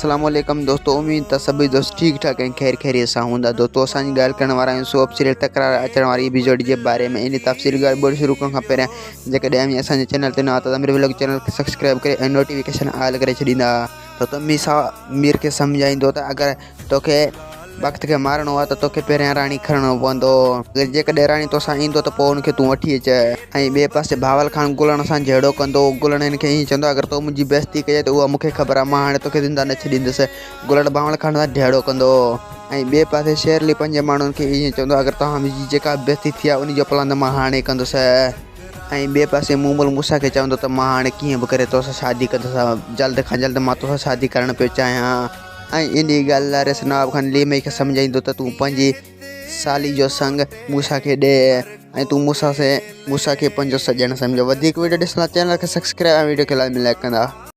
السلام عليڪم دوستو اميد ته سڀئي دوست ٺيڪ ٺاڪ ۽ خير خيريت سان هوندا دوستو اسان جي ڳالهه ڪرڻ وارا آهيون سوپ سيريل تڪرار اچڻ واري ايپيسوڊ جي باري ۾ ان تفصيلي ڳالهه ٻولهه شروع ڪرڻ کان پهريان جيڪڏهن اوهين اسان جي چينل تي نوان آهيو ته امير ولاگ چينل کي سبسڪرائب ڪري ۽ نوٽيفڪيشن آل ڪري ڇڏيندا ته ميسا مير کي سمجهائيندو ته اگر توکي بخت کي مارڻو آهي ته توکي پهريان راڻي کڻڻو پوندو. جيڪڏهن راڻي توسان ايندو ته پوء ان کي تون وٺي اچ. ۽ ٻئي پاسي بهاول خان گلڻ سان جهيڙو ڪندو. گلڻ هن کي ائين چوندو اگر تو منهنجي بيعزتي ڪئي آهي ته اها مون کي خبر آهي، مان هاڻي توکي زنده نه ڇڏيندس. گلڻ بهاول خان سان جهيڙو ڪندو. ۽ ٻئي پاسي شير علي پنهنجي ماڻهن کي ائين چوندو اگر توهان منهنجي جيڪا به بيعزتي ٿي آهي ان جو پلاند مان هاڻي ڪندس. ۽ ٻئي پاسي مومل موسيٰ کي چوندو ته مان هاڻي ڪيئن به ڪري توسان شادي ڪندس. جلد کان جلد مان توسان شادي ڪرڻ پيو چاهيان. ۽ انهيء ڳالهه لاء ريس نواب خان ليمي کي سمجهائيندو ته تون پنهنجي سالي جو سڱ موسيٰ کي ڏي ۽ تون موسيٰ کي پنهنجو سڄڻ سمجهه. وڌيڪ وڊيو ڏسڻ لاء چينل کي سبسڪرائب ۽ وڊيو کي لازمي لائيڪ ڪندا.